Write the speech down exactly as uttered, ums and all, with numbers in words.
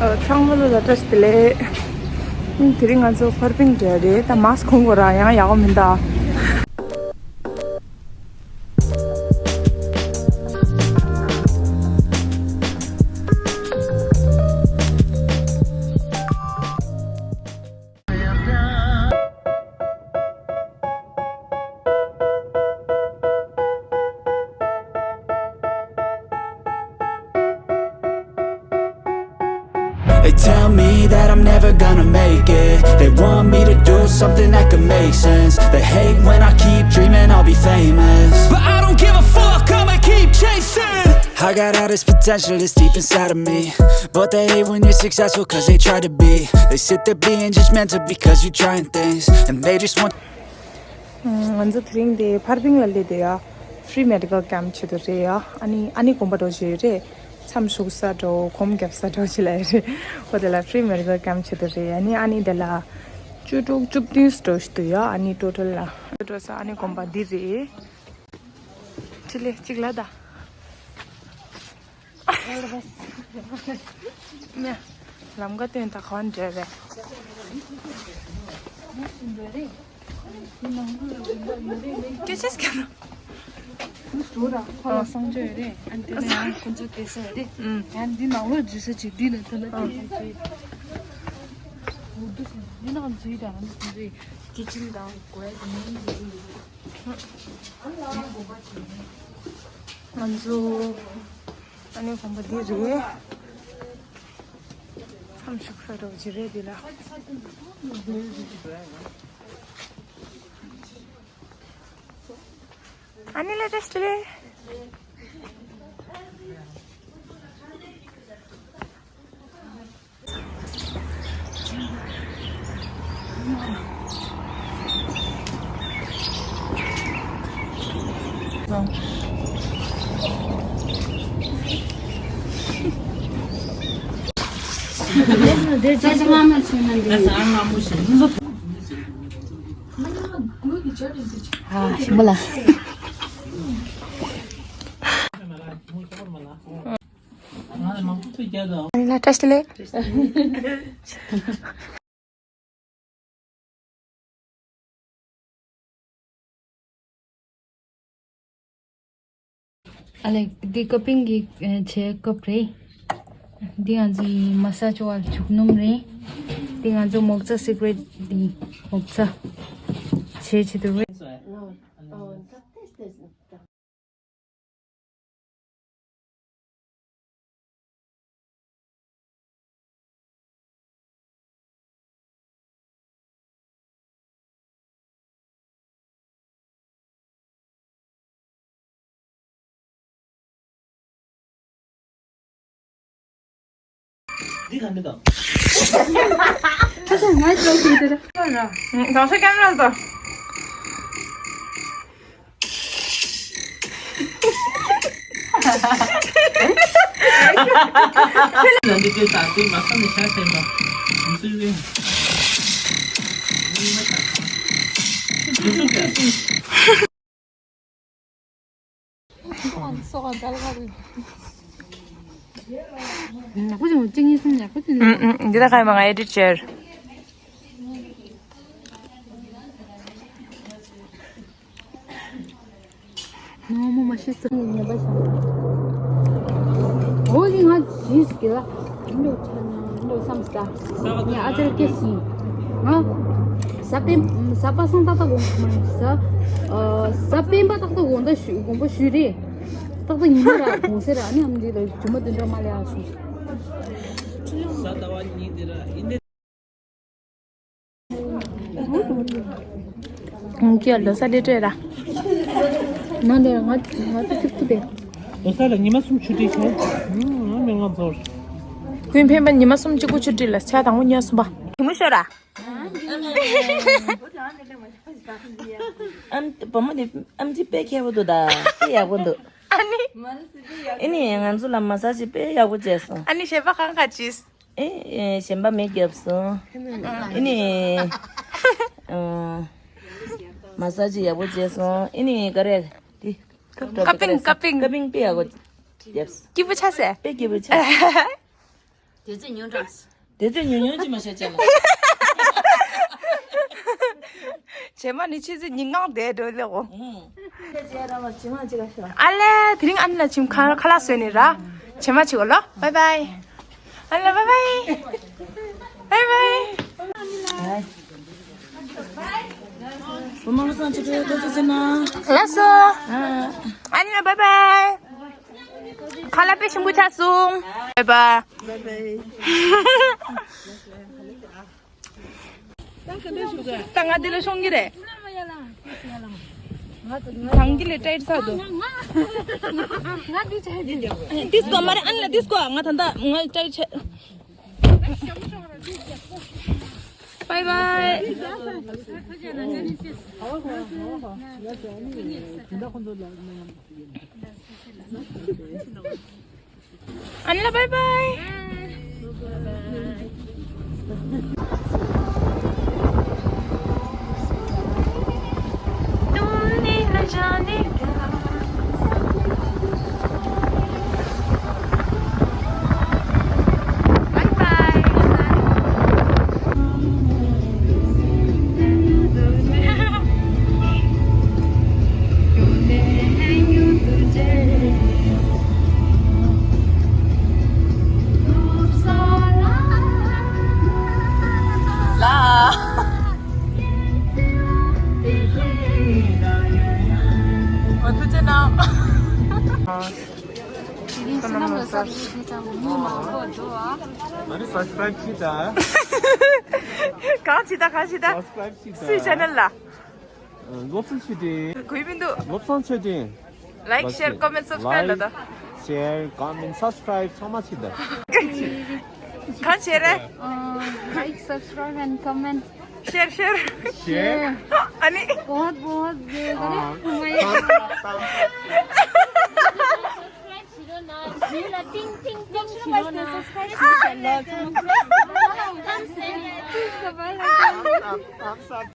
ཚང་མ་ལ་བཀྲ་ཤིས་བདེ་ལེགས། དེ་རིང་ང་ཚོ་ཕར་པིང་འགྲོ་རེད། ད་མཱསྐ་གོན་དགོས་ར་ཡང་ཡག་པོ་མིན་ད། They tell me that I'm never gonna make it. They want me to do something that could make sense. They hate when I keep dreaming I'll be famous. But I don't give a fuck, I'ma keep chasing. I got all this potential that's deep inside of me. But they hate when you're successful cause they try to be. They sit there being judgmental because you're trying things. And they just want ང་ཚོ་དེ་རིང་དེ་ཕར་པིང་ལ་སླེབས་དེ་ཡ། ཕི་རི་མེ་ཌི་ཀལ་ཀེམ་བྱེད་དུ་རེད་ཡ། ཨ་ནི་ཨ་ནི་དགོན་པ་འགྲོ་བཞིན་རེད། མཚམས་ཞུགས་ས་འགྲོ་གོམ་རྒྱབ་ས་འགྲོ་བྱེད་ལ་རེད། ཁོ་དེ་ལ་ཕི་རི་མེ་ཌི་ཀལ་ཀེམ་བྱེད་དུ་རེད། ཨ་ནི་ཨ་ནི་དེ་ལ་བཅུ་དྲུག་བཅུ་བདུན་འགྲོ་བཞིན་འདུག་ཡ། ཨ་ནི་ཊོ་ཊལ་ལ་འགྲོ་ས་ཨ་ནི་དགོན་པ་འདི་རེད། ཅི་ལེ་གཅིག་ལ་ད། ལམ་ཀ་སྟོན་དང་ག་བ་འདྲ་རེད། སྐད་ཆ་སྐྱོན་ནོ། འགྲོ་ར་ཁོ་ལ་གསང་སྤྱོད་རེད། ཨ་འདི་ལ་ཡང་ཁོ་ཚོ་བསྡད་ས་རེད། ཨུམ། ཡང་འདི་ནང་ལོགས་འཛུལ་ས་ཅིག་འདི་ལ་ཐ་ན་དེ་རེད་ཅེས། འུ་དུ་སོང་འདི་ནང་འཛུལ་དང་ཨ་ནི་ཁོ་ཚོའི་ཀི་ཅན་དང་གོ་ཡ་དེ་མིན་འདི་རེད། ང་ཚོ་ཨ་ནི་དགོན་པ་འདི་རེད། མཚམས་ཞུགས་ས་འགྲོ་གི་རེད་འདི་ལ། ཨ་ནི་ལ་བཀྲ་ཤིས་བདེ་ལེགས། ཨ་ཞིམ་པོ་ལ། ལ་བཀྲ་ཤིས་བདེ་ལེགས། ཨ་ལེ། འདི་ཀ་པིང་གི་ཨ་བྱེད་སྐབས་རེད། འདི་ང་ཚོའི་མ་སཱཇ་བ་ལ་བྱུག་སྣུམ་རེད། འདི་ང་ཚོ་མོག་ཙ་སི་ཀྲེཊ་འདི་མོག་ཙ་བྱེད་བྱེད་དུ་རེད། འདི་ག་འདི་དང་། ཁྱོད་ཚོ་ང་ཅོག་གི་དེ་ར། དང་ས་ཀེམ་ར་ལ་དང་། ལ་འདི་ཀའི་ད་ལྟའི་མ་བསམ་ནས་ཤ་ཞེན་པ། མི་སུ་རེད། མི་མ་ཐག་མི་སུ་རེད། ཡག་པོ་བྱུང་། གཅིག་གཉིས་གསུམ་ཡག་པོ་བྱུང་། ཨུམ་ཨུམ། འདི་ད་ག་ཡིན་པ་ང་ཨེ་ཌིཊ་བྱེད། ནོ་མོ་མ་ཤི་ཙི་ཉེས་པ་བྱུང་། འོ་ཡི་ང་ཞིག་གི་ལ། འདི་འདྲ་ཆ་ན་འདི་འདྲ་བསམ་ས། ངས་ཨ་ཅར་སྐད་ཤིང་། ང་ས་པན་ས་པ་སང་ཏག་ཏག་དགོངས་མ་ཡིན་ས། ཨ་ས་པན་པ་ཏག་ཏག་དགོངས་ད་ཞུ་དགོངས་པ་ཞུ་རེད། ཏག་ཏག་ཡིན་ན་ར་དགོངས་ཟེར་ར་ནི་ཨམ་འདི་ལ་ཇུ་མ་དུན་འདྲ་མ་ལས་ཨ་སོང་། ས་ད་བ་ཉིན་འདི་ར་ཡིན་ཏེ། ངུ་ཀྱི་ལོ་ས་ལེ་ཏྲེ་ར། ན་ལེ་ང་ང་ཏི་ཅིག་ཏུ་དེ། ལོ་ས་ལ་ཉི་མ་གསུམ་ཆུ་ཏྲིག་ཤོག་ང་མི་ང་ཚོར། ཀུན་ཕན་པ་ཉི་མ་གསུམ་གཅིག་པུ་ཆུ་ཏྲིག་ལ་ཆ་དང་པོ་ཉལ་གསུམ་པ། གི་མོ་ཤོར་ར། ཨམ་བུ་མོ་དེ་ཨམ་ཆི་དཔེ་མཁས་པོ་འདུག་ད་དཔེ་ཡག་པོ་འདུག་ཨ་ནི། ཨེ་ནི་ང་ཚོ་ལ་མ་སཱ་ཇི་དཔེ་ཡག་པོ་བྱས་སོང་། ཨ་ནི་གཞན་པ་གང་ག་ཅིས། ཨེ་ཨེ་གཞན་པ་མེད་རྒྱབ་སོང་། ཨེ་ནི། ཨ་མ་སཱ་ཇི་ཡག་པོ་བྱས་སོང་། ཨེ་ནི་ག་རེ་དེ། ཀ་པིང་ཀ་པིང་། ཀ་པིང་དཔེ་ཡག་པོ་རྒྱབ་སོང་། སྐྱིད་པོ་ཆགས་སེ། དཔེ་སྐྱིད་པོ་ཆགས་སོང་། དེ་ཚེ་ཉུང་དྲགས། དེ་ཚེ་ཉུང་ཉུང་ཅི་མ་བཤད་ཅེ་ལ། བྱེ་མ་ནི་ཆེ་ཚེ་ཉིན་གང་དེ་འགྲོ་ལེ་འོ། ཨུང་། ཨ་ལེ་དེ་རིང་ཨ་ནི་ལ་ཁྱིམ་ཁ་ཁ་ལག་བཟོས་ནི་ར། བྱེ་མ་ཆེ་གོ་ལོ། བའི་བའི། ཨ་ལེ་བའི་བའི། བའི་བའི། བུ་མོ་བསམ་ཚུལ་ཁྲིད་ཏོག་ཙམ་ཟེར་ན། ལགས་སོ། ཨ་ནི་ལ་བའི་བའི། ཁ་ལག་དཔེ་ཞིམ་པོ་ཆགས་སོང་། བའི་བའི། བའི་བའི། ད་ང་འདི་ལ་ཤོང་གི་རེད། ཐང་གི་ལས་ཏྲའི་ས་དུ། ཏིས་གོ་མ་རེད་ཨན་ལ་ཏིས་གོ་ང་ད་ད་ང་ཏྲའི་ཆེ། བའི་བའི། ཨན་ལ་བའི་བའི། ལ། ཨོ་ཐུགས་རྗེ་གནང་། དེ་རིང་སི་ནམ་ལ་ས་རེད་དེ་ཙམ་མི་མང་པོ་འགྲོ་ཨ། ཨ་ནི་སབ་སི་ཀྲའིབ་བྱེད་ད། གང་བྱེད་ད་གང་བྱེད་ད། སབ་སི་ཀྲའིབ་བྱེད་ད། སུའི་ཆེ་ནལ་ལ། ཨ། བློ་བཟང་ཆོས་སྒྲོན། གུས་མི་འདུག་བློ་བཟང་ཆོས་སྒྲོན། Like, share, comment, subscribe ལ་ད། Like, share, comment, subscribe ཚང་མ་བྱེད་ད། གང་བྱེད་རེད། Like, subscribe and comment. Share, share. Share. ཨ་ནི། बहुत बहुत दे दो। ཨ། Thumbs up, thumbs up. Subscribe ཞུ་རོགས་གནང་། ཞུ་ལ་ཏིང་ཏིང་ཏིང་ཞུ་རོགས་གནང་། Subscribe ཞུ་རོགས་གནང་། Thumbs up, thumbs up.